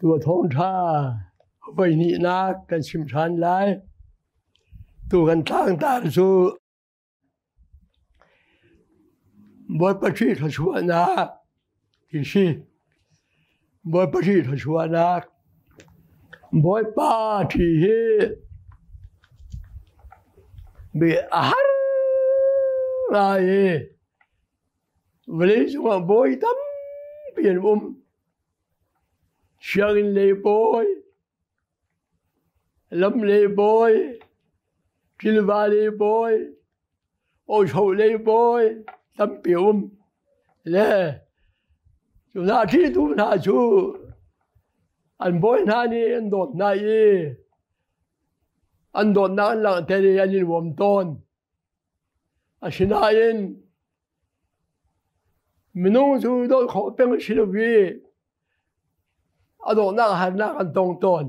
Tu thawngṭha voihnihnak kan chim ṭhan lai. Tu kan tlangtar cu Bawipa Khrih thluachuahnak ti si. Bawipa Khrih thluachuahnak. Bawipa ṭhi hi mi a har ngai i vawleicung ah bawi tampi an um. Sianginn lei bawi, lam lei bawi, ṭilva lei bawi, awṭho lei bawi tampi a um. Le cu hna ṭhitu hna cu an bawi hna nih an dawt hna i an dawtnak an langhter i an i nuam tawn. Asinain minung cu dawt khawh peng a si lo i a dawhnak harnak an tong tawn.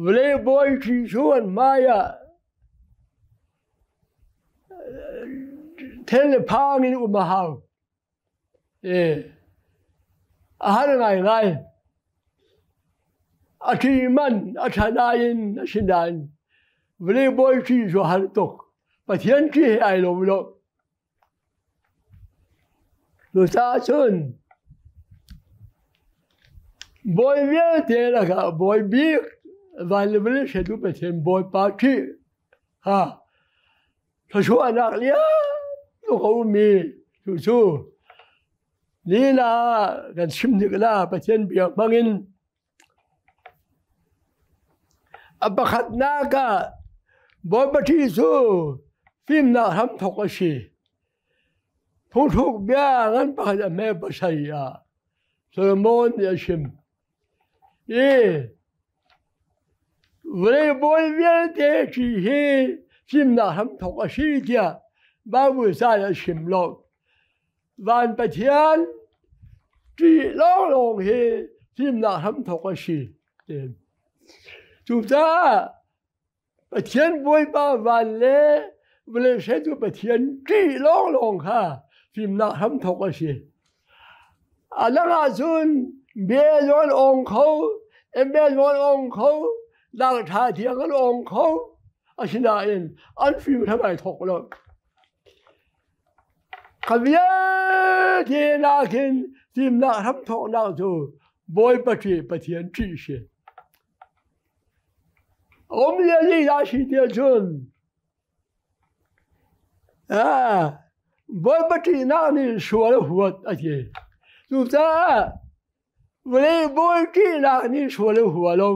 Vawlei bawi Jesuh an hmai ah thel le phang in um a hau. A har ngaingai. A ṭi man a ṭha nain a si nain vawlei bawi ṭi cu a har tuk. Pathian ṭi he ai lo lo. Cucaah cun bawi vialte lakah bawi bik van le vawlei hretu Pathian Bawipa ṭih ha thluachuahnak lian tuk a ummi cucu lila kan chim hnik la Pathian bia hmangin a pakhatnak ah Bawipa ṭih cu fimnak hramthawk a si. Phungthluk bia ngan pakhat a hme pasarih ah Solomon nih a chim. I vawlei bawi vialte ṭi hi fimnak hramthawk a si tiah Baibal ca nih a chim lo. Van Pathian ṭih lawnglawng hi fimnak hramthawk a si. Cucaah Pathian Bawipa van le vawlei hreitu Pathian ṭih lawnglawng kha fimnak hramthawk a si. A dang ahcun bia zong an awng kho, email zong an awng kho, dang ṭha thiang an awng kho. Asinain an fim hram ai thawk lo. Kha vialte nakin fimnak hramthawknak cu Bawipa ṭih Pathian ṭih si. Um le lila si ti ahcun Bawipa ṭihnak nih sual a huat a ti. Cucaah vawlei bawi ṭihnak nih sual a hua lo.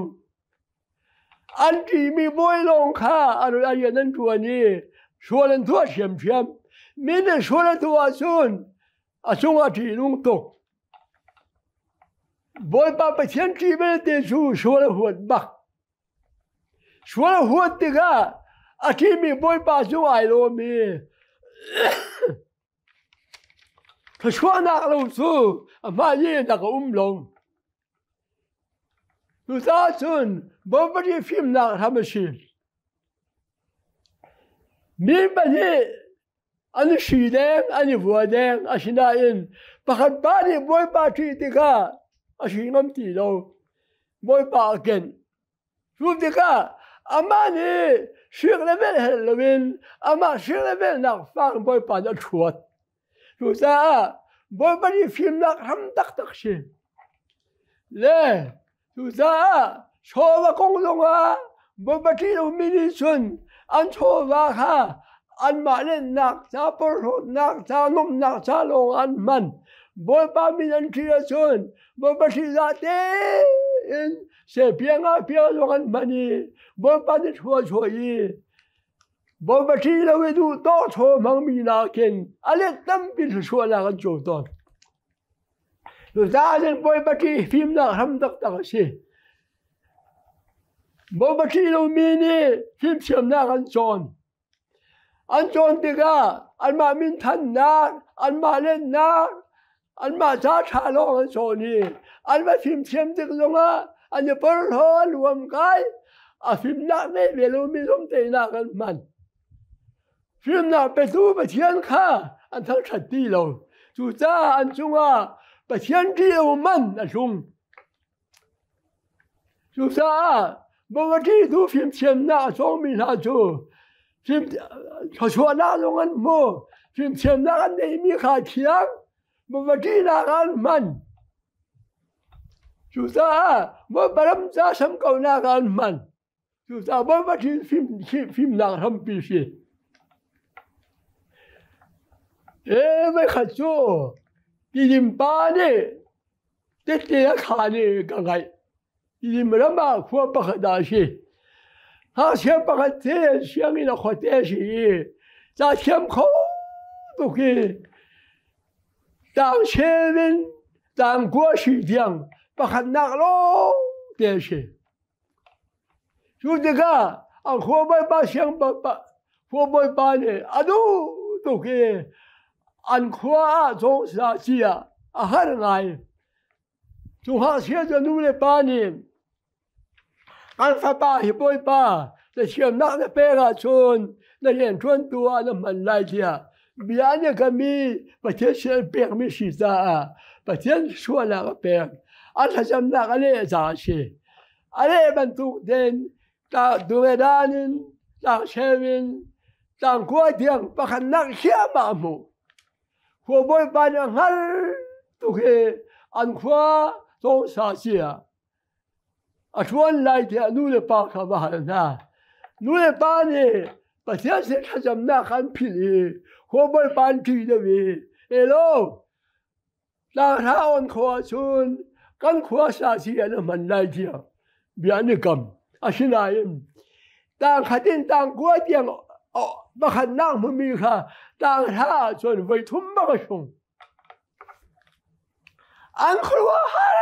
An ṭihmi bawi lawng kha a rian an ṭuan i sual an tuah ṭhiamṭhiam. Mi nih sual a tuah ahcun a cungah ṭihnung tuk. Bawipa Pathian ṭih belte cu sual a huat bak. Sual a huat tikah a ṭihmi Bawipa cu ai lawm i thluachuahnak lo cu amah lehnak a um lo. Cucaah cun Bawipa nih fimnak hram a si. Mi pahnih an i hri deng, an i vua deng. Asinain pakhat pa nih Bawipa ṭih tikah a hri ngam ti lo. Bawipa a kenh. Cu tikah amah nih hrik le velh helh loin amah hrik le velhnak fang Bawipa nih a ṭhuat. Cucaah Bawipa nih fimnak hram taktak si. Le cucaah chawva kong zongah Bawipa ṭih lomi nih cun an chawva kha anmah lennak ca porhlawtnak ca nuamhnak ca lawng an hman. Bawipa min an ṭih ahcun Bawipa ṭihzah tein sepiang ah pia zong an hman i Bawipa nih thlua chuah i Bawipa ṭih lo i duh tawk chaw hmangmi nakin a let tampi thluachuahnak an co tawn. Cucaah cun Bawipa ṭih fimnak hram taktak a si. Bawipa ṭih lomi nih fimthiamnak an cawn. An cawn tikah anmah minthannak, anmah lennak, anmah ca ṭha lawng an cawn i an va fimthiam tik zongah an i porhlaw, an luamkai, a fimnak ngei ve lomi zong teinak an hman. Fimnak petu Pathian kha an thangṭhat ti lo. Cucaah an cungah Pathian ṭih man a hlung. Cucaah Bawati tu fimthiamnak a cawngmi hna cu thluachuahnak zong an hmu. Fimthiamnak an neihmi kha thiang Bawatinak an hman. Cucaah Baram ca samkonak an hman. Cucaah Bawati fimnak hrampi si. E voikhat cu Tidim pa nih Tette a khaan i ka ngaih. Tidim ram ah khua pakhat ah a si. Ngakchia pakhat te sianginn a khuate a si i ca thiam kho tuk i tang chel in tang kua si tiang pakhatnak lawng te a si. Cu tikah a khua bawipa siang khua bawipa nih a duh tuk i an khua ah cawng sa cia a har ngai. Cu ngakchia cu nu le pa nih kan fapa hi bawipa na thiamnak na pek ahcun na rianṭuantu ah na hman lai tiah bia an i kam i Pathian sin an pekmi si caah Pathian sualnak a pek. A thlacamnak a leh caah a si. A leh bantuk tein duvedan in tlangcheu in tlangkua tiang pakhatnak hiamah a hmuh. Khua bawipa nih a hngal tuk i an khua cawngsa cia a ṭuan lai tiah nu le pa kha va hal hna. Nu le pa nih Pathian sin thlacamnak kha an philh i khua bawipa an ṭih deuh i elo Tlanghra on khawh ahcun kan khua sa si an hman lai tiah bia an i kam. Asinain tangkhat in tangkua tiang pakhatnak hmumi kha tanghra ahcun voi thum bak a sung. An khuaruahhar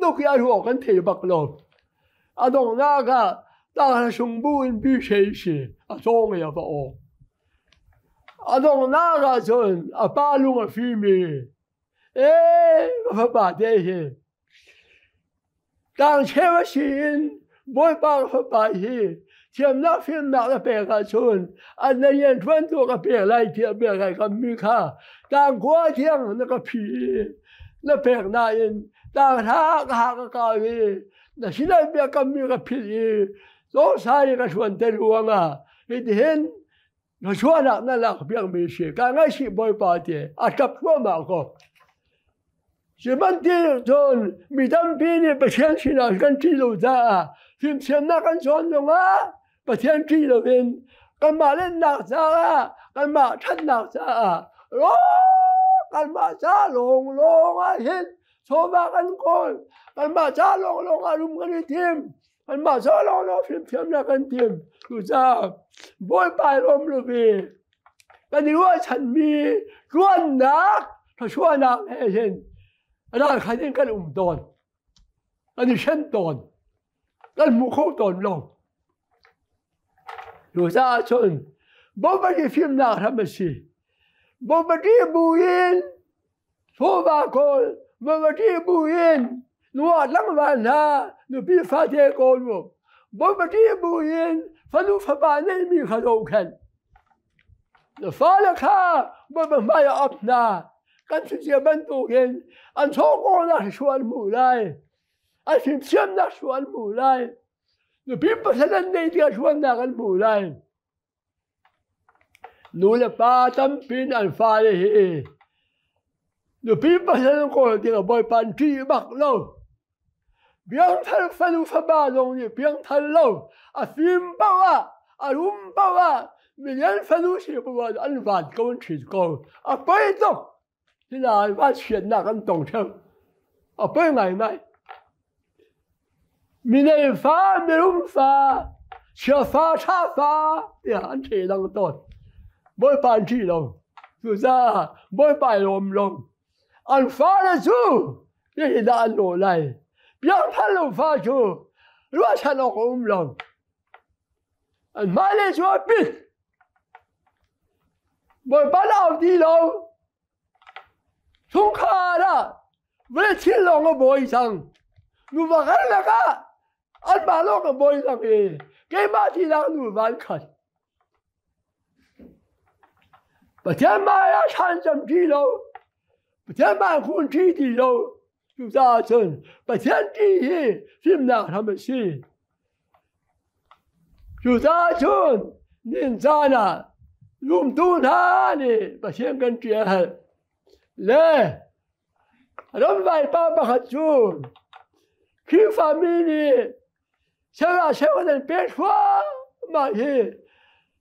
tuk i a ruah kan thei bak lo. A donghnak ah tanghra sung bu in bi sei si a cawng i a va awk. A donghnak ah cun a pa lung a fim i, "Ee, ka fapa te hi tlangcheu a si in Bawipa ka fapa hi thiamnak fimnak na pek ahcun an na rianṭuantu ka pek lai tiah bia kai kammi kha tlangkua tiang na ka phi i na pek nain tlanghra ka ha ka kau i na sinah biakammi ka philh i cawsai ka hruan te ruangah hitihin thluachuahnak na lak piakmi si ka ngaihchih Bawipa ti a ṭap thluahmah ko. Sihmanhsehlaw cun mi tampi nih Pathian sinah kan ṭih lo caah fimthiamnak kan cawn zongah Pathian ṭih loin kanmah lennak caah kanmah ṭhatnak caah kanmah ca lawnglawng ah hin chawva kan kawl kanmah ca lawnglawng ah rum kan i tim Anmah ca lawnglawng fimthiamnak kan tim. Cucaah Bawipa i lawm lo ve. Kan i ruahchanmi ṭuannak thluachuahnak he hin ralkhat in kan um tawn. Kan i hren tawn. Kan hmu kho tawn lo. Cucaah cun Bawipa nih fimnak hram a si. Bawipa ṭih bu in Chawva kawl vawati bu in nua tlangval hna nupi fate kawl u. Vawati bu in fanu fapa neimi kha zohkhenh. Na fale kha Bawipa hmai ah ap hna. Kan chunchia bantukin an chawkawlnak hrual hmu lai. An fimthiamnak hrual hmu lai. Nupi pasal an nei tiah hrualnak an hmu lai. Nu le pa tampi in an fale hi nupi pasal an kawl tikah Bawipa an ṭih bak lo. Piangthar fanu fapa zong nih piangthar lo, a fim paoh ah, a rum paoh ah, milian fanu si paoh ah an van ko an ṭhit ko. A poi tuk. Hina vanchiatnak an tong ṭheo. A poi ngaingai. Minei fa, mirum fa, chia fa, ṭha fa tiah an ṭhe lang tawn. Bawipa an ṭih lo. Cucaah Bawipa i lawm lo. An fale cu hihi dah an lawh lai. Piangthar lo fa cu ruahchan awk a um lo. An hmailei cu a pit. Bawipa na au ti lo. Chungkhar ah vawlei thil lawng a bawi cang. Nuva karlak ah anmah lawng a bawi cang i keimah tinak nuva an khat. Pathian hmai ah thlan cam ti lo. Pathian hmai khun ṭi ti lo. Cucaah cun Pathian ṭih hi fimnak hram a si. Cucaah cun nin caan ah zumtu hna nih Pathian kan ṭih a herh. Le ramvai pa pakhat cu Khrihfami nih sal ah cheu an pek thluahmah hi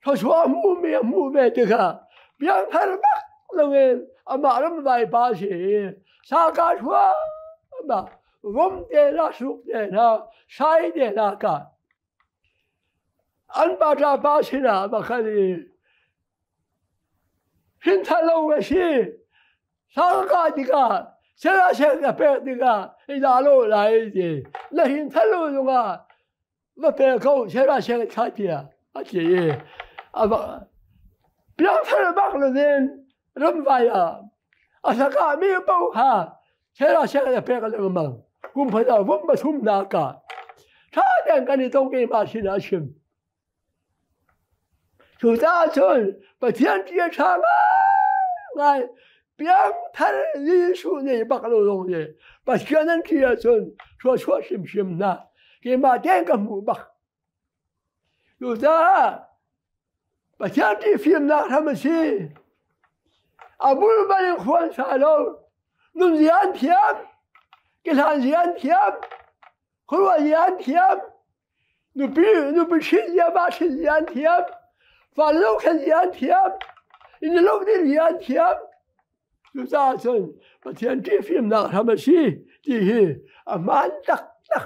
thluachuah a hmuhmi a hmuh ve tikah piangthar bak loin amah ramvai pa si i saka thluahmah vom te hna suk te hna sai te hna ka an pa ṭa pa sinah va kal i hrinthar lo a si. Sangka tikah sela sel na pek tikah i dah lo lai ti na hrinthar lo zongah va pe ko sela sel kha tiah a ti i a va piangthar bak lo in ramvai ah a saka mi paoh kha sela sel na pek lengmang kum khat ah vum pathum nak ah ṭha tein kan i tong keimah sinah a chim. Cucaah cun Pathian ṭih a ṭha ngaingai. Piangthar Jesuh nih bak lo zong nih Pathian an ṭih ahcun thluachuah hrimhrim hna. Keimah tein ka hmuh bak. Cucaah Pathian ṭih fimnak hram a si. A bulbal in khuan sa lo. Nunzia an thiam. Kehlan zia an thiam. Khuaruah zia an thiam. Nupi nupi ṭhit zia va ṭhit zia an thiam. Fa lo khen zia an thiam. Inn lo din zia an thiam. Cucaah cun Pathian ṭih fimnak hram a si ti hi a hmaan taktak.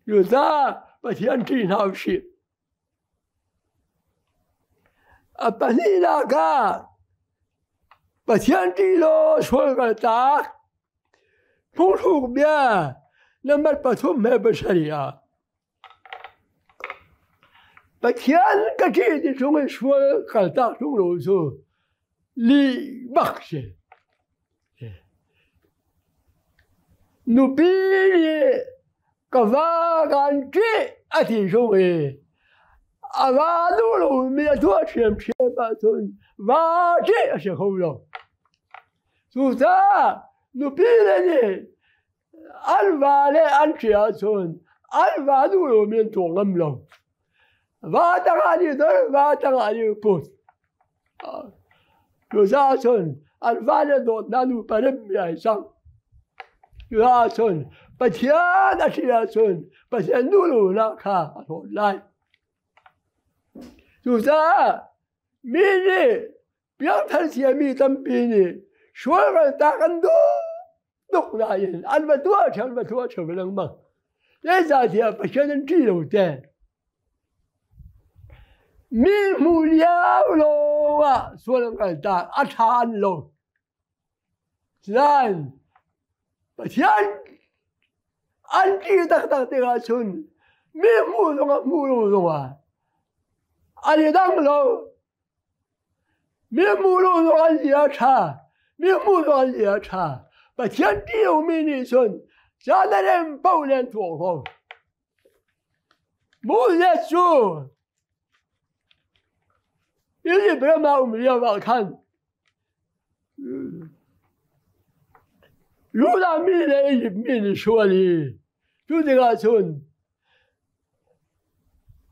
Cucaah Pathian ṭih hna usih. A pahnihnak ah Pathian ṭih law sual kaltak. Phungthluk bia number 3 he 7 ah Pathian ka ṭih ti chung i sual kaltak ṭung lo cu lih bak si. Nupi nih ka va kan ṭih a ti chung i a va duh lomi a tuah ṭhiamṭhiam ahcun va ṭih a si kho lo. Cucaah nupi le nih an va le an ṭih ahcun an va duh lomi an tuah ngam lo. Va tangah nih cun va tangah nih put. Cucaah cun an vale dawtnak nupa remmi ai cang. Cucaah cun Pathian a si ahcun Pathian duhlonak kha a hlawt lai. Cucaah mi nih piangthar ciami tampi nih sual raltak an duh tuk nain an va tuah ṭheo va tuah ṭheo lengmang. Zeicahtiah Pathian an ṭih lo te. Mi hmuh lio lawngah sual an kaltak a ṭha an lo. Nain Pathian an ṭih taktak tikah cun mi hmuh zongah hmuh lo zongah an i dang lo. Mi hmuh lo zong an zia a ṭha. Mi hmuh zong an zia a ṭha. Pathian ṭih lomi nih cun caan a rem paoh le an tuah ko. Moses cu Egypt ram ah um lio ah khan Judah mi le Egypt mi nih sual i cu tikah cun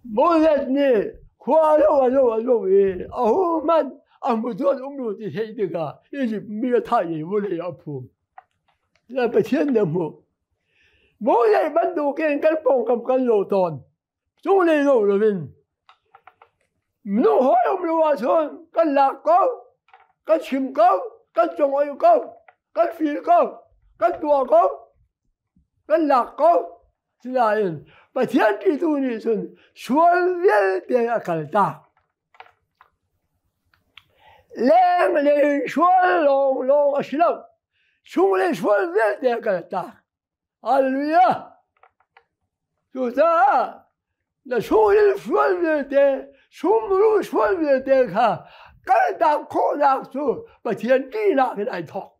Moses nih khua a zoh a zoh a zoh i ahohmanh a hmutu an um lo ti theih tikah Egypt mi a thah i vawlei ah a phum. Pathian nih a hmuh. Moses bantukin kan pawngkam kan lo tawn. Cunglei lo loin minung hawi um lo ahcun kan lak ko, kan chim ko, kan congoih ko, kan fil ko, kan tuah ko, kan lak ko. Sinain Pathian ṭihtu nih cun sual vialte a kaltak. Lenglei sual lawnglawng a si lo. Chunglei sual vialte a kaltak. Hallelujah! Cucaah na chungil sual vialte, chungmuru sual vialte kha kaltak khawhnak cu Pathian ṭihnak in ai thawk.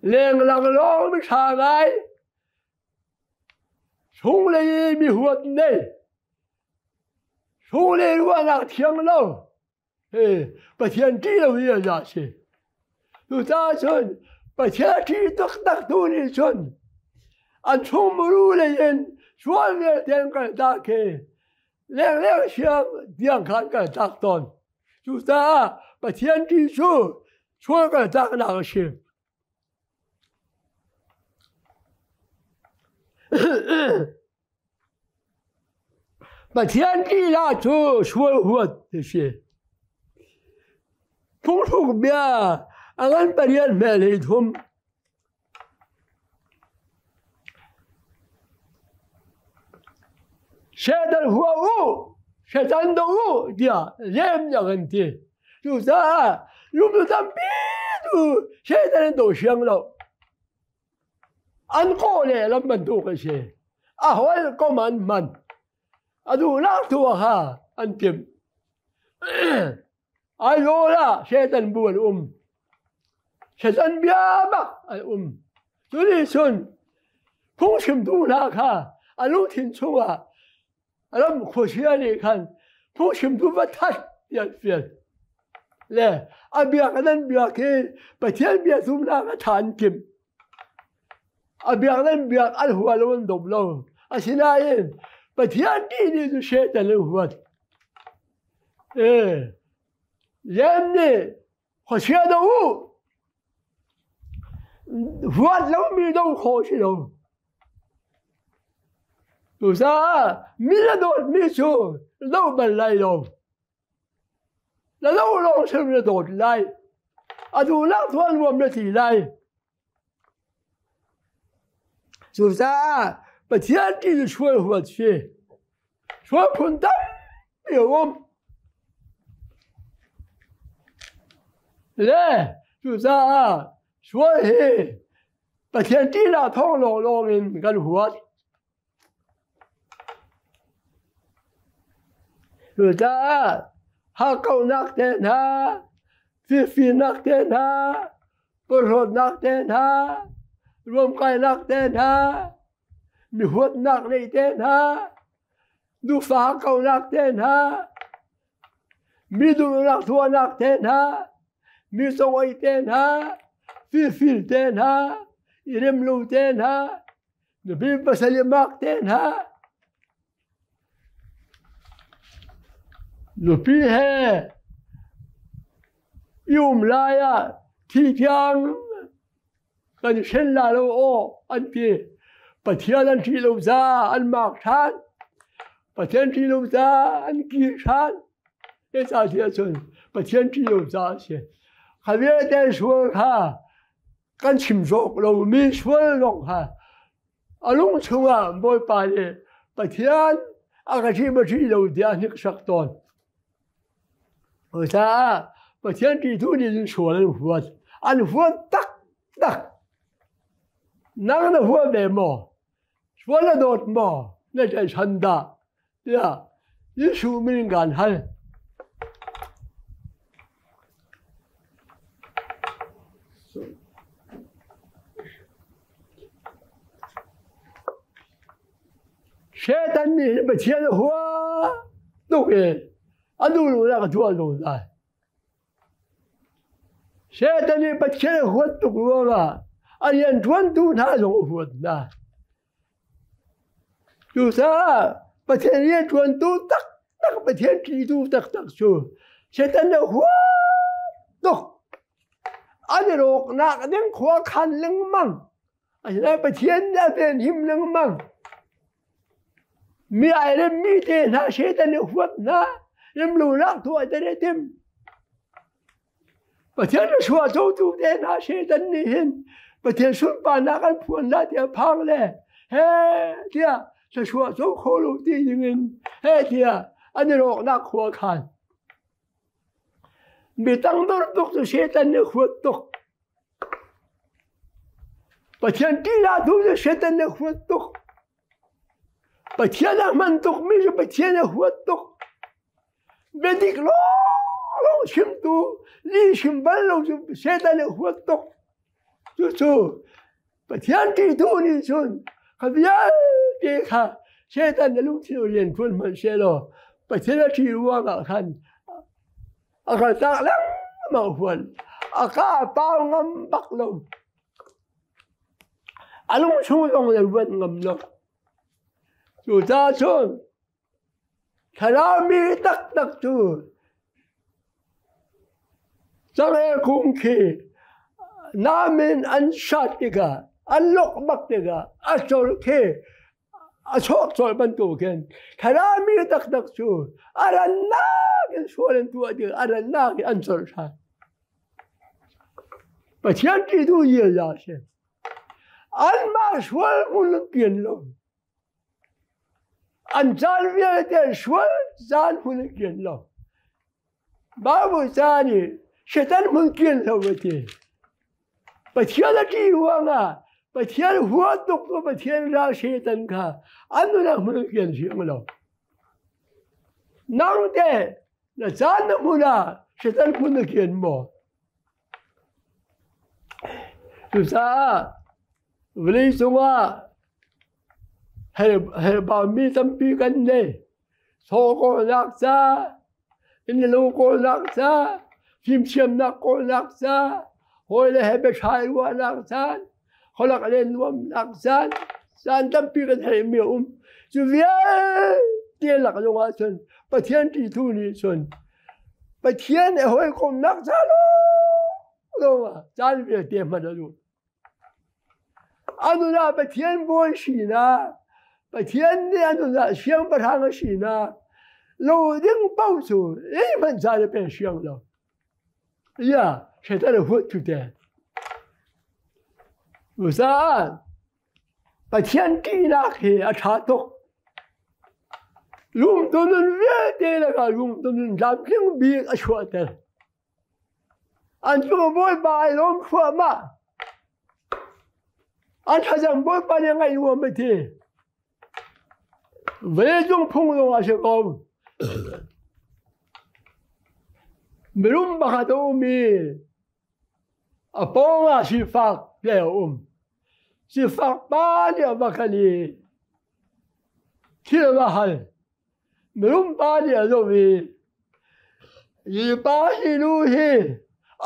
Lenglang lawng mi ṭha ngai, chunglei i mi huat nei, chunglei ruahnak thiang lo, Pathian ṭih lo hi a za si. Cucaah cun Pathian ṭih taktak tu nih cun an chung muru lei in sual vialte an kaltak khi lengleng siang tiang khan kaltak tawn. Cucaah Pathian ṭih cu sual kaltaknak a si. Pathian lila cu sual huat a si. Phungthluk bia a ngan pariat hmel hi thum. Satan hua u, Satan do u tiah lem nak an ti. Cucaah lungtu tampi tu Satan an do siang lo. An kawh lehlam bantuk a si. A holh kom an hman. A duhnak tu kha an timh. Aizawl ah Satan bu an um. Satan bia bak an um. Cu nih cun phungchimtu hna kha a lungthin chungah ram khuachia nih khan phungchimtu va that ti an fial. Le a biak nan biak hi Pathian bia zumnak a tha an timh. A biak nan biak an hua lo an dom lo. Asinain Pathian ti nih cu Satan an huat. E, Lem nih khuachia do u Huat lomi do khawh si lo. Cucaah mi na dawtmi cu lo bal lai lo. Na lo lawng sim na dawt lai. A duhnak tuah nuam na ti lai. Cucaah Pathian ti cu sual huat si. Sual phun tampi a um. Le cucaah sual hi Pathian ṭihnak thawng lawnglawng in kan huat. Cucaah hakkauhnak te hna, fifimnak te hna, porhlawtnak te hna, ruamkainak te hna, mi huatnak lei te hna, duhfah hakkauhnak te hna, mi duhnak tuahnak te hna, mi cawei te hna, fifil te hna, i remlo te hna, nupi pasal i mak te hna nupi he i um lai ah thi tiang kan hren la lo aw an ti. Pathian an ṭih lo caah an mak ṭhan. Pathian ṭih lo caah an kir ṭhan. Zeicahtiah cun Pathian ṭih lo caah a si. Kha vialte sual kha kan chim zawk lomi sual zong kha a lung chungah Bawipa nih Pathian a ka ṭih ma ṭih lo tiah a hniksak tawn. Cucaah Pathian ṭihtu nih cun sual an huat. An huat taktak. Nang na hua ve maw? Sual na dawt maw? Na tlaihchan dah? Tiah Jesuh min kaan hal. Satan nih Pathian a hua tuk i a duhlonak a tuah lo lai. Satan nih Pathian a huat tuk ruangah a rianṭuantu hna zong a huat hna. Cucaah Pathian rianṭuantu taktak, Pathian ṭihtu taktak cu Satan a huat tuk. An i rawknak ding khua khan lengmang. Asinain Pathian nih a venhim lengmang. Mi ai remmi te hna Satan nih huat hna, remlonak tuah te nih tim. Pathian a suah cotu te hna Satan nih hin Pathian sunparnak an phuan la tiah phang le he tiah thluachuah co kho lo ti dingin he tiah an i rawknak khua khan. Mi tangdor tuk cu Satan nih huat tuk. Pathian ṭihlah tu cu Satan nih huat tuk. Pathian a hman tukmi cu Pathian a huat tuk. Biadik lawnglawng chimtu, lih chim bal lo cu Satan nih huat tuk. Cucu Pathian ṭihtu nih cun kha vialte kha Satan na lungthin rian ṭuan hmanh sehlaw Pathian a ṭih ruangah khan a kaltak lengmang huan. A ka a pau ngam bak lo. A lung chung zong le ruat ngam lo. Cucaah cun thlarau mi taktak cu cangel kung khi nam in an sat tikah an lok bak tikah a col khi a chuak colh bantuk khin thlarau mi taktak cu a rannak in sual an tuah tikah a rannak in an colh ṭhan. Pathian ṭihtu ziaza a si. Anmah sual hmun an kian lo. An caan vialte sual caan hmun an kian lo. Bible ca nih Satan hmun kian lo a ti. Pathian a ṭih ruangah Pathian huat tuk tu Pathian ral Satan kha an nunah hmun an kian siang lo. Nang teh na caan na hmun ah Satan hmun na kian maw? Cucaah vawlei cungah herhbaumi tampi kan nei. Thaw kawlnak ca, innlo kawlnak ca, fimthiamnak kawlnak ca, hawile he biaṭha i ruahnak caan, khualak le nuamnak caan, caan tampi kan theihmi a um. Cu vialte lak zong ahcun Pathian ṭihtu nih cun Pathian he hawikomnak ca lawnglawng ah caan vialte hman a duh. A nun ah Pathian bawi sinak, Pathian nih a nun ah siangpahrang a sinak, lo ding paoh cu zeihmanh caan a pe siang lo. Ia, Satan a huat tu te. Cucaah Pathian ṭihnak hi a ṭha tuk. Lungtu nun vialte lakah lungtu nun tlamtling bik a chuahter. An cung Bawipa ai lawm thluahmah. An thlacam Bawipa nih a ngaih nuam a ti. Vawleicung phung zong a si ko. Mirum pakhat a um i a pawng ah sifak te a um. Sifak pa nih a va kal i thil a va hal. Mirum pa nih a zoh i hi pa hi nu hi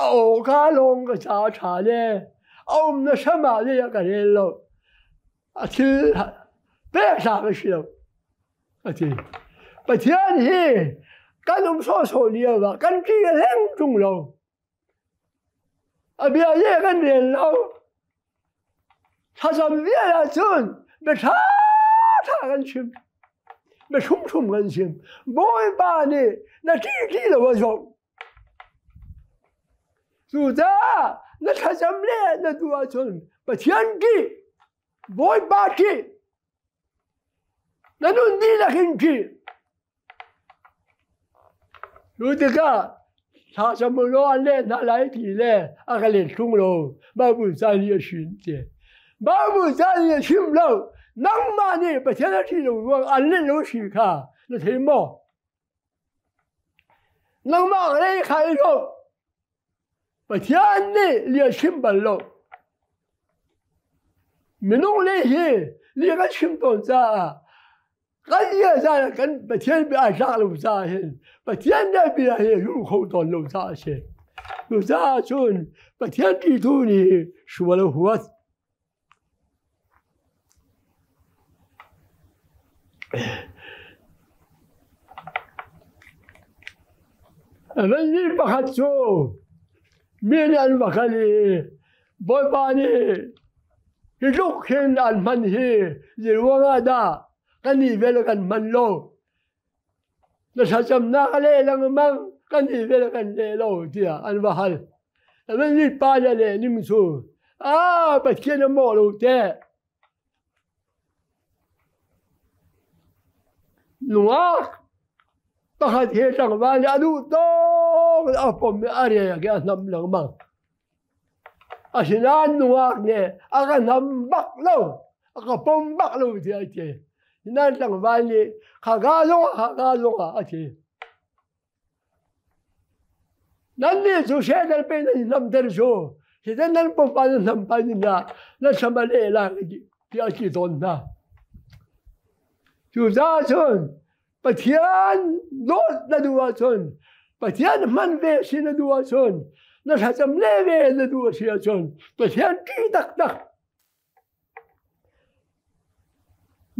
a awka lawng ka ca a ṭha le a um na hram ah zei ah ka rel lo. A thil pek tlak a si lo a ti. Pathian hi kan um sawhsawh lio ah kan ṭih a hleng ṭung lo. A bia ye kan rel lo. Thlacam vial ahcun bia ṭha ṭha kan chim. Bia ṭhumṭhum kan chim. Bawipa nih na ṭih ti lo a zoh. Cucaah na thlacam le na duh ahcun Pathian ṭih, Bawipa ṭih, na nun dihlak in ṭih. Cu tikah thlacam u law an leh hna lai ti le a ka let ṭung lo. Bible ca nih a chim ti. Bible ca nih a chim lo. Nangmah nih Pathian a ṭih lo ruang an leh lo si kha na thei maw? Nangmah lei kha i zoh. Pathian nih lia chim bal lo. Minung lei hi lia kan chim tawn caah kan lia zaan kan Pathian bia ai tlak lo caah hin Pathian nih bia hi luh kho tawn lo caah a si. Cucaah cun Pathian ṭihtu nih sual a huat. Vanni pakhat cu mi nih an va kal i Bawipa nih hi tluk hin an hman hi zei ruangah dah kannih vel kan hman lo? Na thlacamnak a leh lengmang kan i vel kan leh lo tiah an va hal. Vanni pa nih a leh ning cu ah Pathian a mawh lo teh. Nungak pakhat he tlangval nih a duh tawk in a pom i a rek i a hnam lengmang. Asinain nungak nih a ka hnam bak lo, a ka pom bak lo tiah a ti. Nain tlangval nih khaka zongah khaka zongah a ti. Nannih cu Satan pe nan hnamter cu Satan nan pumpa nan hnam pa ning ah na thlam a leh lai tiah a ti tawn hna. Cucaah cun Pathian dawt na duh ahcun Pathian hman ve si na duh ahcun na thlacam le ve na duh a si ahcun Pathian ṭih taktak.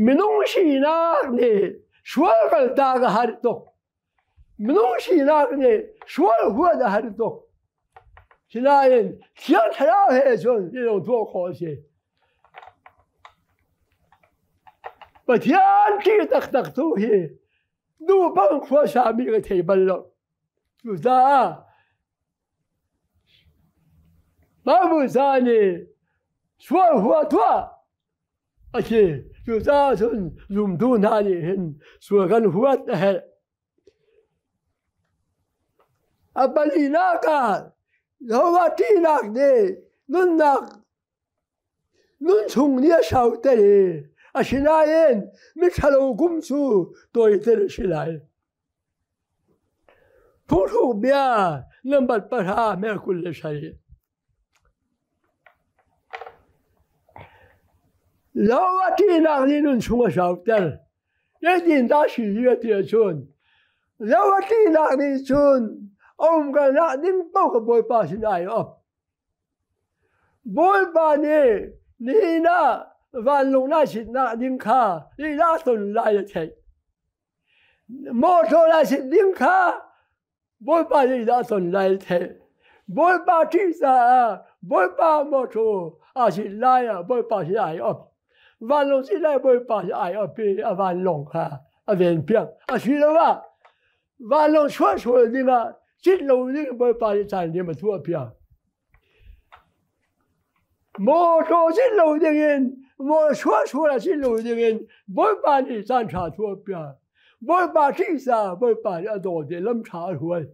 Minung sinak nih sual kaltak a har tuk. Minung sinak nih sual huat a har tuk. Sinain Thiang Thlarau he cun i lo tuah khawh a si. Pathian ṭih taktak tu hi nu bang khuasami ka thei bal lo. Cucaah Bible ca nih sual hua tuah a si. Cucaah cun zumtu hna nih hin sual kan huat a herh. A palinak ah Jehovah ṭihnak nih nunnak nun chung nih a sauter i asinain miṭhalo kum cu tawiter a si lai. Phungthluk bia nambar 10 mer 27. Lo a ṭihnak nih nun chung a sauter. Zeitindah si a ti ahcun lo a ṭihnak nih cun a umkalnak ding paoh kha Bawipa sin ai op. Bawipa nih nihin ah vanlawng na sitnak ding kha lila ton lai a theih. Mawṭaw na sit ding kha Bawipa nih dah ton lai theih. Bawipa ṭih caah Bawipa mawṭaw aa sit lai ah Bawipa sin ai op. Vanlawng sit lai Bawipa sin ai op i a vanlawng kha a ven piak. Asiloah vanlawng chuahsual dingah cit lo ding Bawipa nih caan rim a tuah piak. Mawṭaw cit lo dingin maw chuahsual a cit lo dingin Bawipa nih caan ṭha tuah piak. Bawipa ṭih caah Bawipa nih a dawt i lam ṭha a hruai.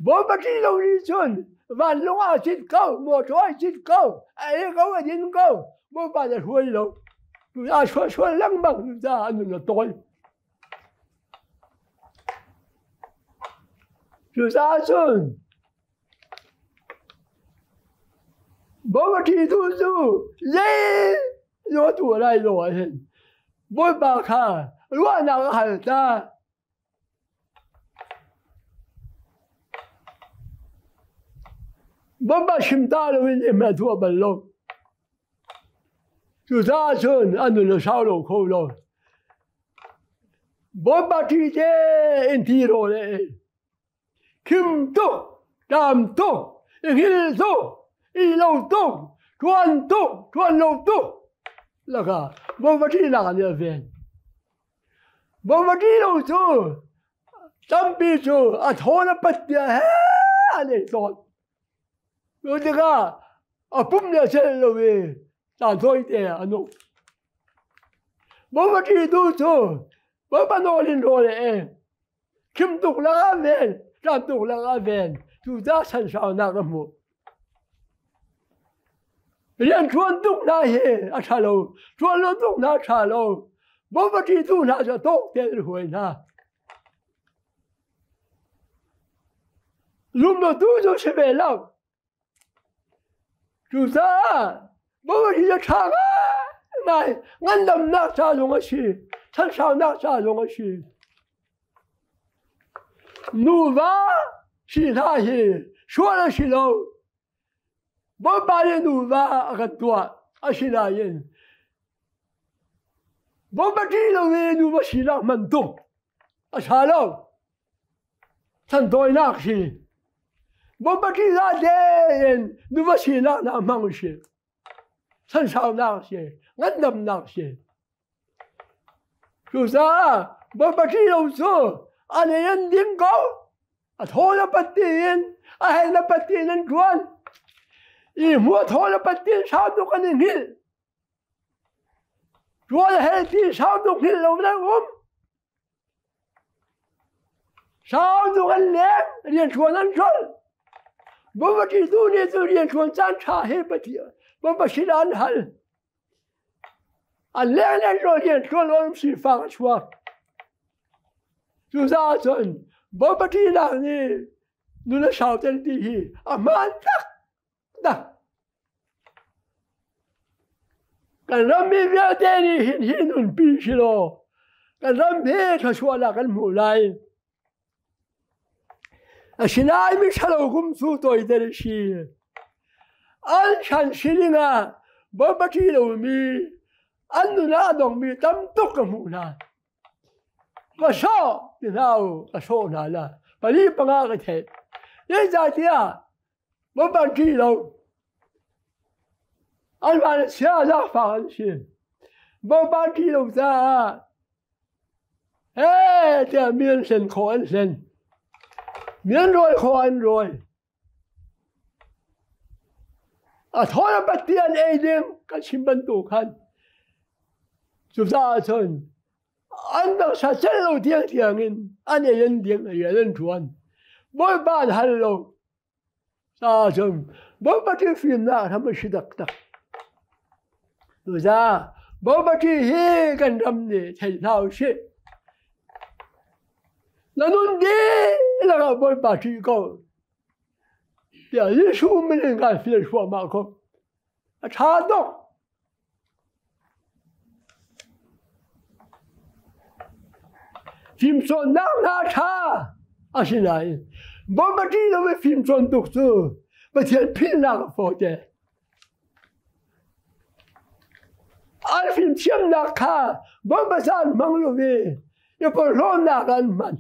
Bawipa ṭih lo nih cun vanlawng ah cit ko, mawṭaw ah cit ko, a ei ko, a din ko, Bawipa nih a hruai lo. Tu aa chuahsual lengmang caah a nun a tawi. Cucaah cun Bawipa ṭihtu cu zei tu a lai lo ah hin Bawipa kha ruahnak a hal ta. Bawipa chim ta loin em a tuah bal lo. Cucaah cun a nun a sau lo kho lo. Bawipa ṭih tein ti rawl a ei. Khim tuk, ṭam tuk, i hngilh tuk, i lo tuk, ṭuan tuk, ṭuan lo tuk lakah Bawipa ṭihnak nih a ven. Bawipa ṭih lo cu tampi cu a thaw le pat tiah he an ei tawn. Cu tikah a pum le a celh lo i tazawi te ah a nung. Bawipa ṭihtu cu Bawipa nawl in rawl a ei. Khim tuk lakah ven, ṭam tuk lakah ven. Cucaah sansaunak a hmuh. Rian ṭuan tuk hna hi a ṭha lo. Ṭuan lo tuk hna a ṭha lo. Bawipa ṭihtu hna cu a tawk tein an huai hna. Zumlotu cu si ve lo. Cucaah Bawipa hi a ṭha ngaingai. Ngandamnak ca zong a si. Chansaunak ca zong a si. Nuva si hna hi sual a si lo. Bawipa nih nuva a kan tuah. Asinain Bawipa ṭih lo i nuva sinak hman tuk a ṭha lo. Chantawinak si. Bawipa ṭih hlah tein nuva sinak hna hmang u sih. Chansaunak si, ngandamnak si. Cucaah Bawipa ṭih lo cu a lei an ding ko. A thaw le pat tiin, a hel le pat tiin an ṭuan. I hmu a thaw le pat tiin sau tuk an i hngilh. Ṭuan a hel tiin sau tuk hngilh lo in an um. Sau tuk an leng, rianṭuan an ṭolh. Bawipa ṭihtu nih cu rianṭuan caan ṭha he Pathian Bawipa sinah an hal. An leng le an ṭolh rianṭuan lo sifak a chuak. Cucaah cun Bawipa ṭihnak nih nun a sauter ti hi a hmaan tak tak. Kan rammi vialte nih hin hi nunpi si law kan ram hi thluachuahnak kan hmuh lai. Asinain miṭhalo kum cu tawiter a si. An chan sining ah Bawipa ṭih lomi An nun ah a dongmi tam tuk ka hmuh hna. Ka sawh ti hna u, ka sawh hna la. Pali panga ka theih. Zeicahtiah Bawipa ṭih lo. Anmah le chia zaangfak an si. Bawipa ṭih lo caah he tiah mi an hlen khawh an hlen. Mi an rawi khawh an rawi. A thawl a Pathian ei ding kan chim bantuk khan cucaah cun an taksa celh lo tiangtiang in an ei an ding rian an ṭuan. Bawipa an hal lo. Caah cun Bawipa ṭih fimnak hram a si taktak. Cucaah Bawipa ṭih hi kan ram nih thei hna usih. Na nun dihlak ah Bawipa ṭih ko. Tiah Jesuh min in kan fial thluahmah ko. A ṭha tuk. Fimcawnnak hna ṭha asinain Bawipa ṭih lo i fimcawn tuk cu Pathian philhnak a fawite. An fimthiamnak kha Bawipa ca an hmang lo i i porhlawtnak an hman.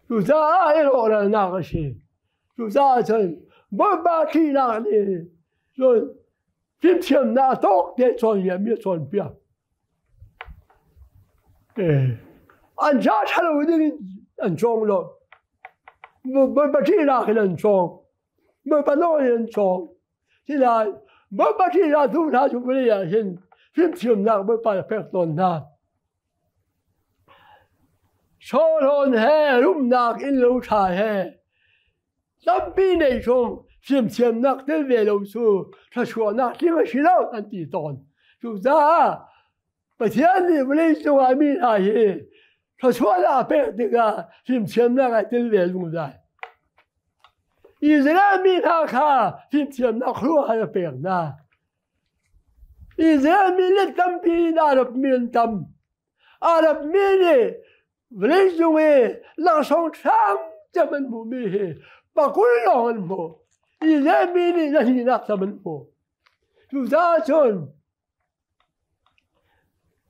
Cucaah i rawhralnak a si. Cucaah cun Bawipa ṭihnak nih cun fimthiamnak tawk te cawnpiakmi a cawnpiak. An ca ṭhalo ding in an cawng lo. Bawipa ṭihnak in an cawng. Bawipa nawl in an cawng. Sinain Bawipa ṭihnak tu hna cu vawlei ah hin fimthiamnak Bawipa a pek tawn hna. Chawhlawn he rumnak innlo ṭha he tampi nei chung fimthiamnak tel ve lo cu thluachuahnak tling a si lo an ti tawn. Cucaah Pathian nih vawleicung ah mi hna hi thluachuahnak a pek tikah fimthiamnak ai tel ve zungzal. Israel mi hna kha fimthiamnak khuaruahhar a pek hna. Israel mi let tampi in Arab mi an tam. Arab mi nih vawleicung i laksawng ṭhang cem an hmuhmi hi pakul lawng an hmu. Israel mi nih zahnihnak tam an hmu. Cucaah cun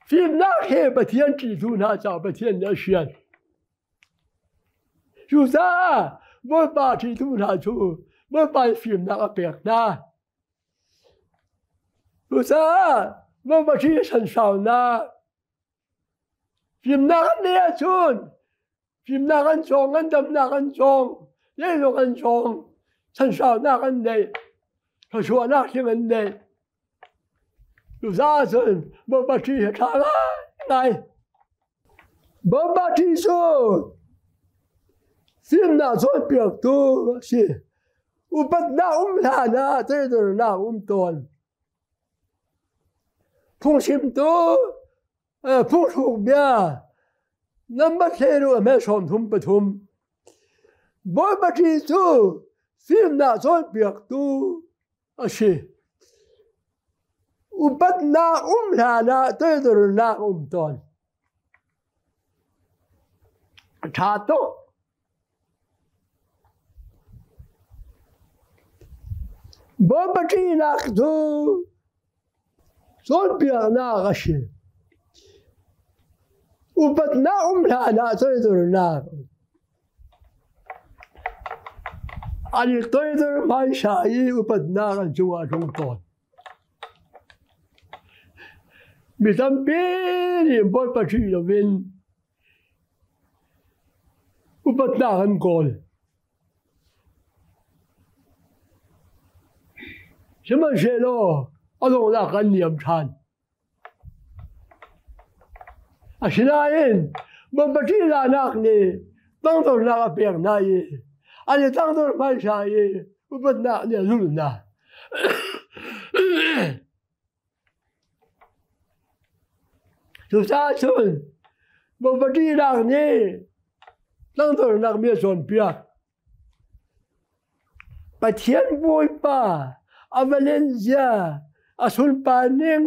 fimnak he Pathian ṭihtu hna caah Pathian nih a sian. Cucaah Bawipa ṭihtu hna cu Bawipa nih fimnak a pek hna. Cucaah Bawipa sansaunak fimnak an neih ahcun fimnak an cawng, ngandamnak an cawng, zeizong an cawng, sansaunak an neih, thluachuahnak tling an neih. Cucaah cun Bawipa hi ṭha ngaingai. Bawipa cu fimnak cawnpiaktu a si. Upatnak um hlan ah toidornak um tawn. Phungchimtu phungthluk bia number thleiru a hme 33. Bawipa cu fimnak cawnpiaktu a si. Upatnak um hlan ah toidornak um tawn. A ṭha tuk. Bawipa ṭihnak cu cawnpiaknak a si. Upatnak um hlan ah toidornak. An i toidor hmaisa i upatnak an cungah a tlung tawn. Mi tampi nih Bawipa ṭih loin upatnak an kawl. Sihmanhsehlaw a donghnak an niam ṭhan. Asinain Bawipa ṭihzahnak nih tangdornak a pek hna i an i tangdor hmaisa i upatnak nih a zulh hna. Cucaah cun Bawipa ṭihnak nih tangdornak mi a cawnpiak. Pathian Bawipa a va len zia, a sunpar ning,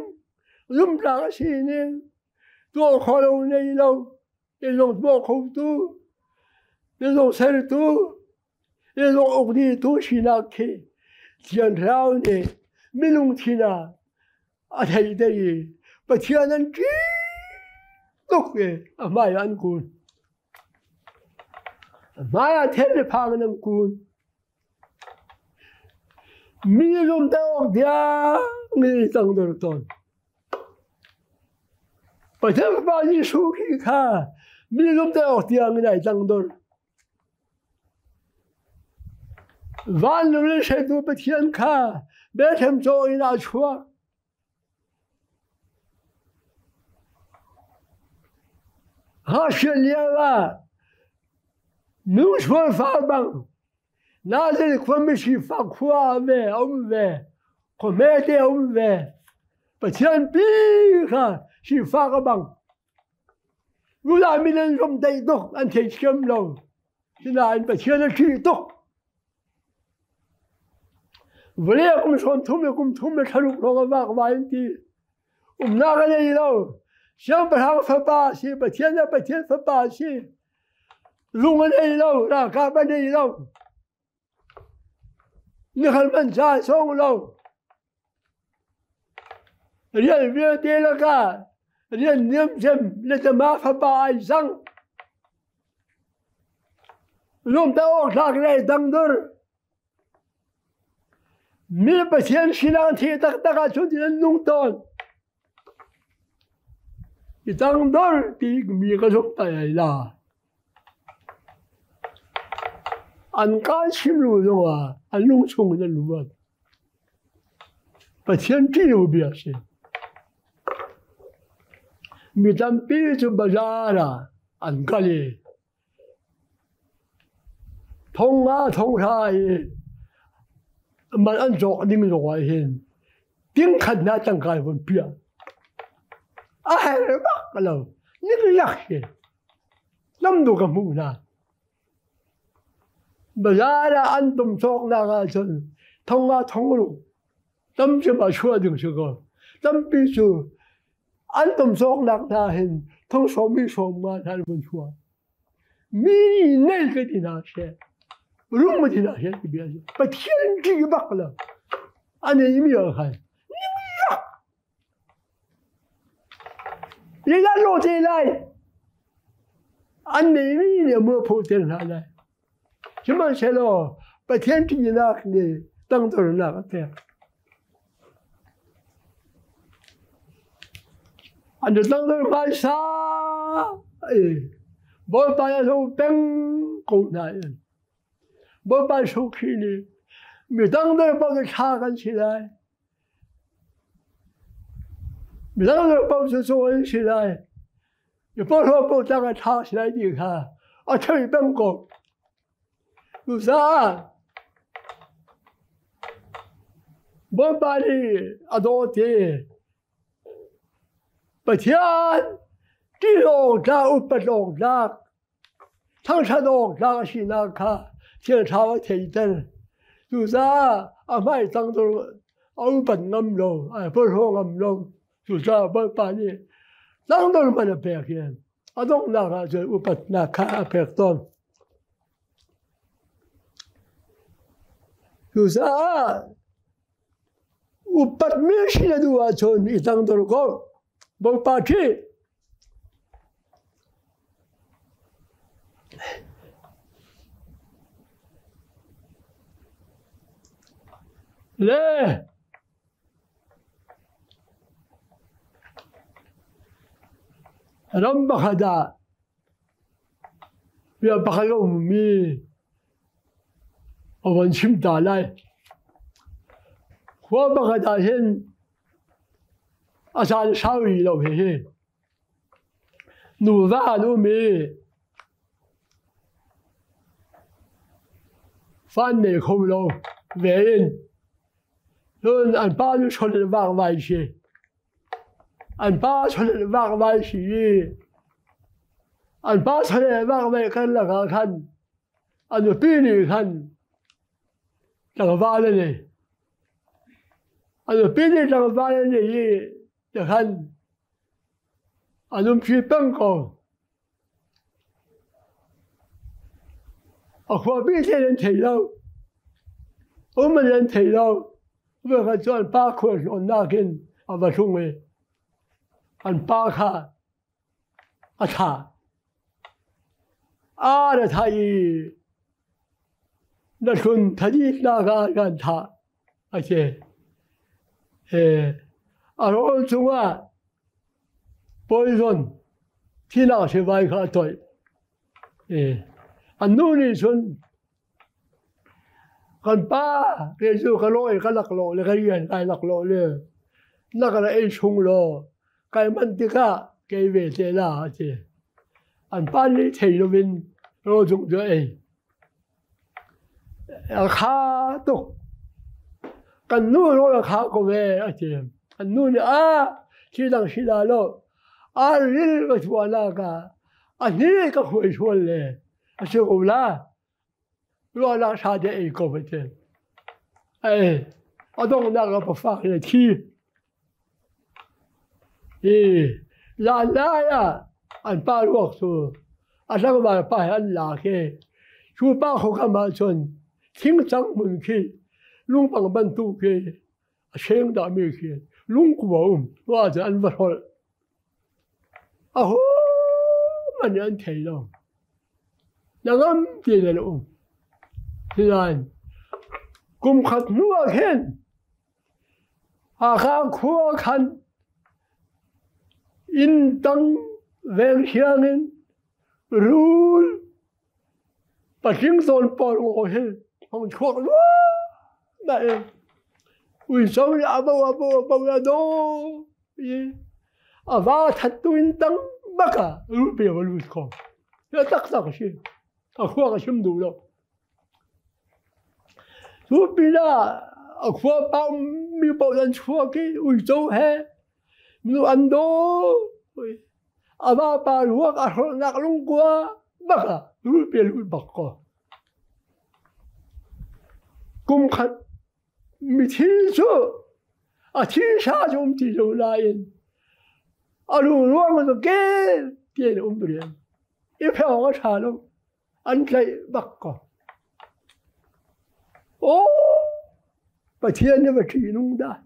zumhtlak a si ning, tuah kho lo nei lo, zeizong tuah khotu, zeizong sertu, zeizong uk dihtu sinak khi Thiang Thlarau nih minung thin ah a thei te i Pathian an ṭih tuk i a hmai ah an kun. A hmai ah thel le phang in an kun. Mi zumte awk tiang in i tangdor tawn. Pathian Fapa Jesuh Khrih kha mi zumte awk tiang in ai tangdor. Vanlung in hreitu Pathian kha Bethlehem caw in aa chuak. Ngakchia lio ah nungchuan fa bang Nazareth khuami sifak khua ah ve a um ve, khua hmete a um ve. Pathian pi kha sifak a bang. Judah mi nan zomhtaih tuk, an theithiam lo. Sinain Pathian a ṭih tuk. Vawlei ah kum sawm thum le kum thum le thlaruk lawng a vakvai an ti. Umnak a nei lo. Siangpahrang fapa a si, Pathian le Pathian fapa a si. Lung a nei lo, ralkap a nei lo. Nikhal man ca song lo. Rian vialte lakah rian niamcem le tama fapa ai cang. Lungta awk thlak le dangdur. Mi Pathian sinang thi taktak ahcun an nung tawn. I tangdor ti mi ka zumh tai ai la. An kaan chim lu zongah an lung chung in an ruat. Pathian ṭih lo bia a si. Mi tampi cu bazaar ah an kal i thong nga thong hra i man an cawk ding zongah hin ting khat hna tangka von piah. A herh bak lo. Niklak hi lam du ka hmuh hna. Bazaar ah an tum cawknak ahcun thong ah thong ruk tam cem ah chuah ding si ko. Tampi cu an tum cawknak hna hin thong sawm i sawm nga hna an vun chuah. Mi nei ka ti hna seh. Rum ma ti hna seh ti bia si. Pathian ṭih bak lo. A nei mi ah khan. Zeidah lawh te lai? An neimi nih a mualpho ter hna lai. Sihmanhsehlaw Pathian ṭihnak nih tangdornak a pek. An tangdor hmaisa i Bawipa a zo peng ko hna in Bawipa Jesuh Khrih nih mi tangdor paoh cu thla kan si lai. Midang lo paoh cu caw an si lai. Mi porhlaw paoh tlang a ṭha si lai ti kha a thei peng ko. Cucaah Bawipa nih a dawt i Pathian ṭih awk tlak, upat awk tlak, thangṭhat awk tlak a sinak kha thiangthlarau a theiter. Cucaah a hmai tangdor a upat ngam lo, ai porhlaw ngam lo. Cucaah Bawipa nih tangdor man a pek i a donghnak ah cun upatnak kha a pek tawn. Cucaah upatmi si na duh ahcun i tangdor ko. Bawipa ṭih. Le ram pakhat ah bia pakhat a ummi a von chim ta lai. Khua pakhat ah hin a caan sau rih lo hihi. Nuva an um i fa an nei kho lo ve in cun an pa cu chawleh in vakvai si. An pa chawleh in vakvai si i an pa chawleh in vakvai karlak ah khan a nupi nih khan tlangval a nei. A nupi nih tlangval a nei i tikhan an umṭi peng ko. A khuapi te an thei lo. Um an thei lo. Voikhat cu an pa khualtlawnnak in A va hlung i an pa kha a thah. Aa na thah i na hlun thaditnak ah kan thah a ti. A rawl cungah poison thinak sivai kha a toih. An nu nih cun kan pa kei cu ka lawi ka laklawh le ka rian kai laklawh le na ka ra ei chung law kai manh tikah kei ve te la a ti. An pa nih thei loin rawl zung cu a ei. A kha tuk. Kan nu rawl a kha ko ve a ti. An nu nih a thi dang si la lo a ril ka chuahnak ah a hni ka khuai sual le a si ko la. Ruahnak ṭha te ei ko a ti. Ei, a donghnak ah pafak le thi. Hi zan lai ah an pa ruak cu a tlangval pa he an lak i cu pa khokam ah cun thingcang hmun khi lungpang bantuk khi a cheng dahmi khi lungkua um tu ahcun an va hrolh. Ahohmanh nih an thei lo. Na ngam ti le um. Sinain kum khat hnu ah khin Hakha khua khan inn tang veng thiang in rul patling zawn pawl ngaw hi hong chuak luahmah in uico nih a bo a bo a bo a do i a va thattu in tang bak ah rulpi a va lut kho. Hi taktak a si. A khua ka chim duh lo. Cu pinah a khua pa mi paoh an chuak i uico he nu an daw. A vapa ruak a hrolhnak lungkua bak ah rulpi a lut bak ko. Kum khat mithi cu a thisa cu um ti lo nain a lung ruang cu kel tein a um rian. I pheng a ṭha lo. An tlaih bak ko. Aw, Pathian nih va ṭihnung dah.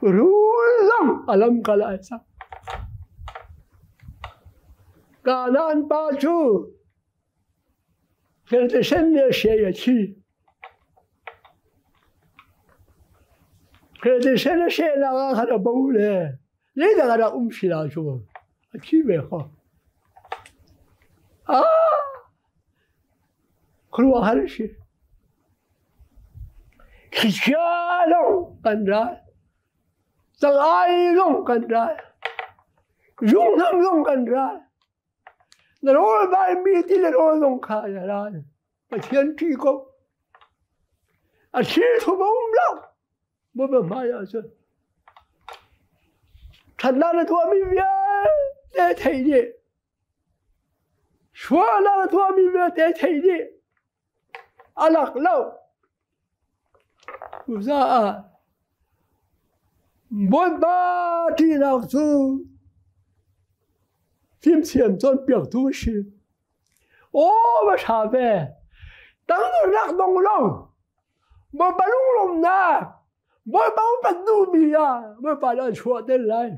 Rul zong a lamkal ai sak. Kanaan pa cu thiltisen le siai a thi. Thiltisen a sehnak ah khan a bo le zeidah a rak um si la cu a thi ve kho. Ah! Khuaruahhar a si. Thlichia lawng kan ral. Cangai zong kan ral. Zunghnam zong kan ral. Na rawl baimi ti le rawl zong kha na ral. Pathian ṭih ko. A thil thum a um lo. Bawipa hmai ah cun ṭhatnak na tuahmi vialte thei dih. Sualnak na tuahmi vialte thei dih. A lak lo. Cucaah Bawipa ṭihnak cu fimthiam cawnpiaktu a si. Aw va ṭha ve. Tangdor rak dong lo. Bawipa lunglawmhnak, Bawipa upat duhmi ah Bawipa nih an chuahter lai.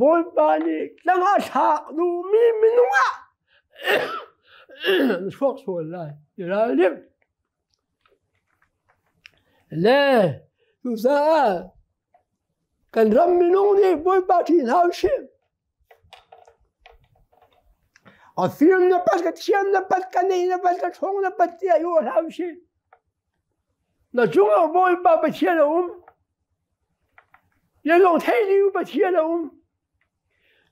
Bawipa nih tlang a thlak duhmi minung ah an chuak sual lai. I ralring. Le cucaah kan ram minung nih Bawipa ṭih hna usih. A fim na pat, ka thiam na pat, ka nei na pat, ka ṭhawng na pat tiah i aw hlah usih. Na cungah Bawipa Pathian a um. Na lung thei ding Pathian a um.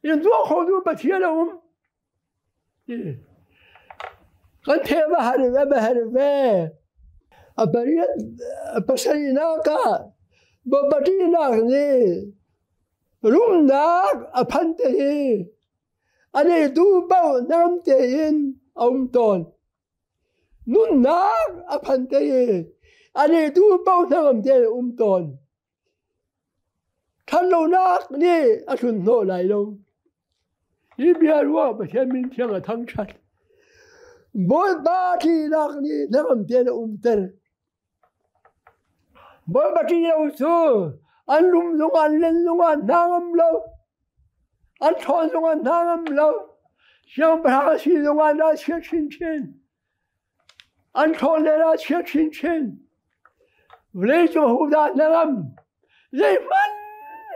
Na tuah kho tu Pathian a um. Kan the va har ve va har ve. A pariat pasarihnak ah bapatinak nih rumnak a phan te i a neitu paoh nam tein a um tawn. Nunnak a phan te i a neitu paoh hnangam tein a um tawn. Ṭhatlonak nih a tlun hnawh lai lo. Hi bia ruah Pathian min thiang a thangṭhat. Bawipa ṭihnak nih hnangam tein a umter. Bawipa ṭih lo cu an rum zongah an len zongah hna ngam lo. An ṭhawn zongah hna ngam lo. Siangpahrang a si zongah an ralchia chinchin. An ṭhawn le ralchia chinchin. Vawleicung hodah hna ngam? Zeihmanh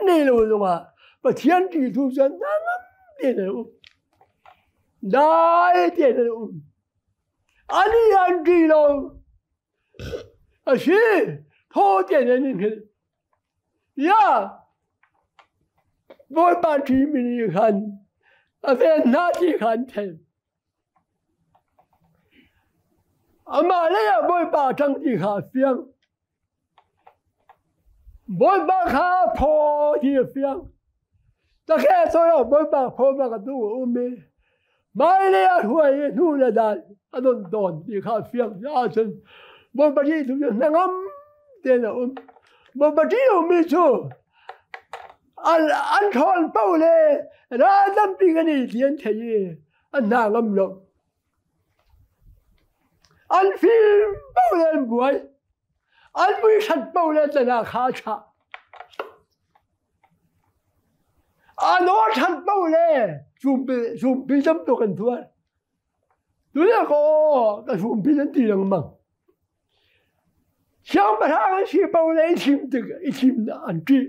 nei lo zongah Pathian ṭihtu cu hna ngam tein an um. Dai tein an um. Ani an ṭih lo. A si, thaw tein an i hngilh. Ya, Bawipa ṭihmi nih khan a ven hna ti kha an theih. Amah lei ah Bawipa a ṭang ti kha a fiang. Bawipa kha phaw ti a fiang. Takhe cawi ah Bawipa phaw bak a tu a um i hmailei ah hruai i hnu le dan a don tawn ti kha a fiang. Ahcun Bawipa ṭih tu cu hnangam tein a um. Bawipa ṭih lomi cu an ṭhawn paoh le ral tampi kan i ti an thei i an hna ngam lo. An fim paoh le an buai. An mui hrat paoh le tana kha a chah. A naw ṭhat paoh le zumpi tam tuk an tuar. Tule kaw ka zumpi nan ti lengmang. Siangpahrang an si paoh le i thim tik i thim an ṭih.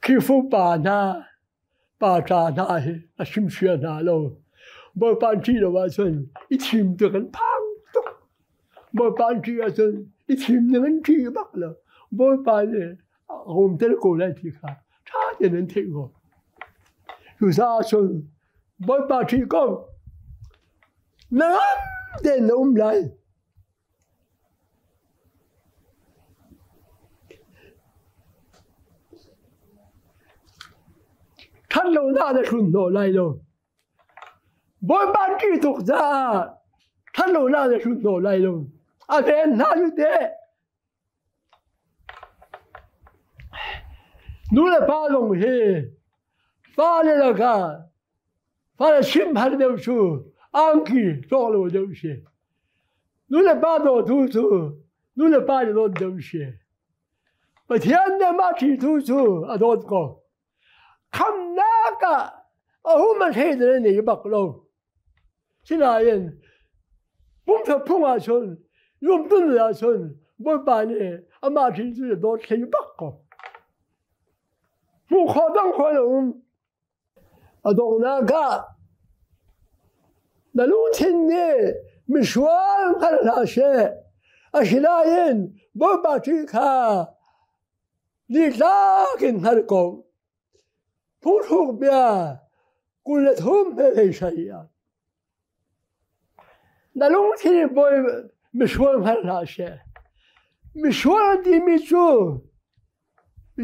Khrihfa upa hna pa ṭha hna hi a chimhria hna lo. Bawipa an ṭih lo ahcun i thim tik an phang tuk. Bawipa an ṭih ahcun i thim ning an ṭih bak lo. Bawipa nih a um tel ko lai ti kha ṭha tein an theih ko. Cucaah cun Bawipa ṭih ko. Na ngam tein na um lai. Ṭhatlonak na hlun hnawh lai lo. Bawipa ṭih tuk caah ṭhatlonak na hlun hnawh lai lo. A ven hna cu teh. Nu le pa zong hi fale lakah fale chim har deuh cu angki cawk lo deuh si. Nu le pa dawtu cu nu le pa nih dawt deuh si. Pathian nih mah ṭhitu cu a dawt ko. Khamnak ah a hum a thei na nei bak lo. Sinain pumsa phung ahcun lungtun ahcun Bawipa nih amah ṭhi cu a dawt thei bak ko. Hmuh khawh dang khawh lo um. A donghnak ah na lungthin nih misual hngal hlah seh. Asinain Bawipa ṭih kha nitlak in hngal ko. Phungthluk bia 23 he hlei sai ah. Na lungthin bawi misual hngal hlah seh. Misual an timi cu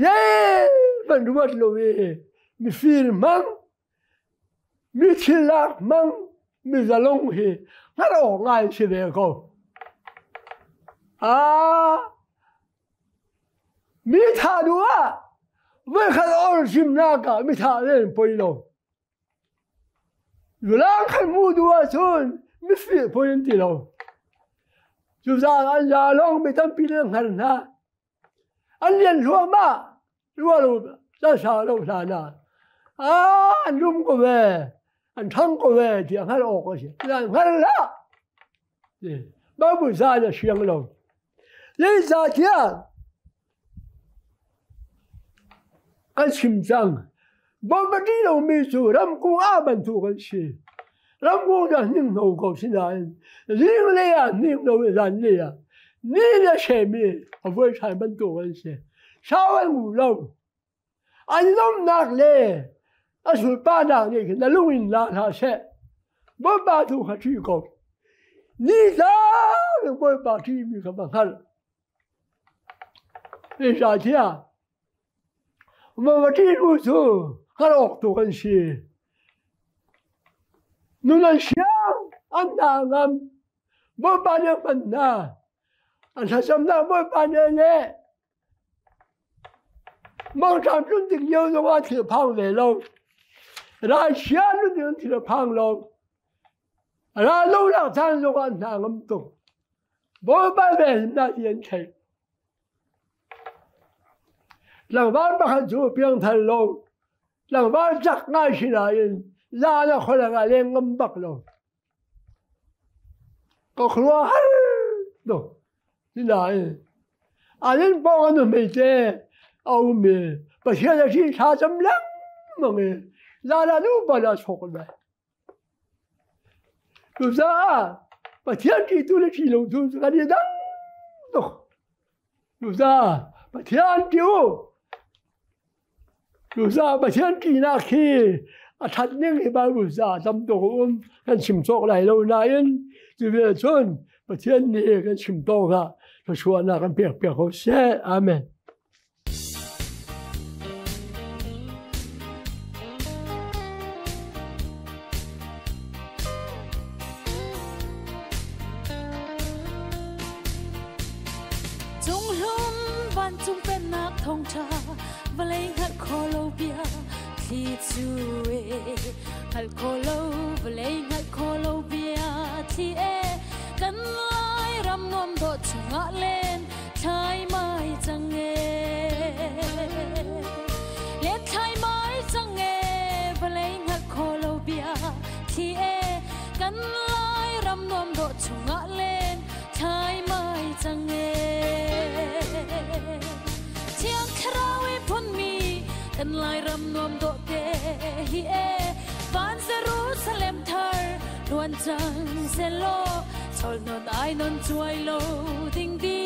zeihmanh ruat lo i mifir hmang, mi thil lak hmang, mi zalong hi hngalh awk ngai si ve ko. Ah, mi tha duh ah voikhat or chimnak ah mi tha len poi lo. Nula khan hmuh duh ahcun mifir poi an ti lo. Cucaah an za lawng mi tampi nih an hngar hna. An lian hluahmah rua lo sa lo hlan ah ah an rum ko ve an ṭhang ko ve tiah hngalh awk a si. An hngal hlah. Bible za na siang lo. Zeicahtiah Kan chim cang. Bomb a ṭih lomi cu ramkung ah bantuk an si. Ramkung cu a hninghno ko sinain zinglei ah hninghno i zanlei ah ni le hremi a vuai ṭhan bantuk an si. Sau an ngu lo. An lawmhnak le a sulparnak nih khin na lung in la hlah seh. Bawipa tu kha ṭih ko. Ni zaang in Bawipa ṭihmi kha va hngalh. Zeicahtiah va ṭihnu cu hngalh awk tuk an si. Nun an siang, an hna a ngam. Bawipa nih a hman hna. An thlacamnak Bawipa nih a leh. Mangṭam tlun tik lio zongah thil phang ve lo. Ralchia tlun tik thil a phang lo. Ral lo nak caan zongah hna ngam tuk. Bawipa vennak ti an theih. Tlangval pakhat cu piangthar lo, tlangval cak ngai si nain zan ah khualeng ah leng ngam bak lo. Ka khuaruah har tuk. Sinain alin pawng an nuhmei te a um i Pathian a si thla cam lengmang i zan ah nu pa a chawk lai. Cucaah Pathian ṭihtu le ṭih lo tu cu kan i dang tuk. Cucaah Pathian ṭih u. Cucaah Pathian ṭihnak khi a ṭhat ning hi Bible caah tam tuk a um. Kan chim cawk lai lo nain cu ve cun Pathian nih kan chim tawk ah thluachuahnak kan pek piak ko seh. Amen. Cunghlum vancung pennak thawngṭha vawlei hngalh kho lo bia thli cu e hngalh kho lo vawlei hngalh kho lo bia thli e kan lai ram nuam dawh chungah len thlai mai cang e len thlai mai cang e vawlei hngalh kho lo bia thli e kan lai ram nuam dawh chungah len thlai mai cang e thiang thlarau i phunmi kan lai ram nuam dawh te hi e van Jerusalem thar luan cang selaw chol non ai non chuai lo ding di.